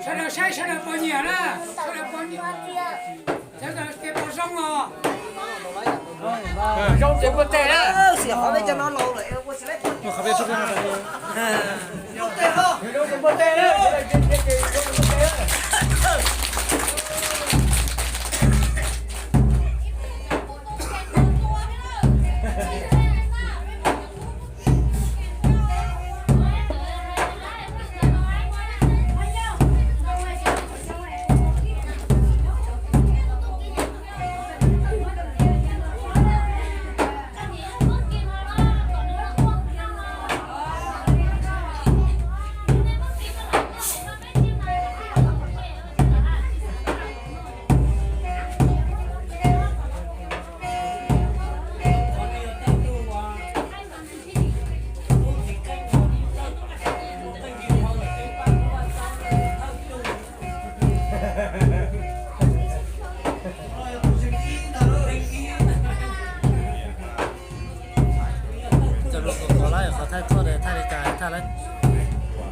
Sawv daws saib sawv daws puas nyiam na, sawv daws puas nyiam, sawv daws tias puas zoo os. Zoo ces npuaj teg na.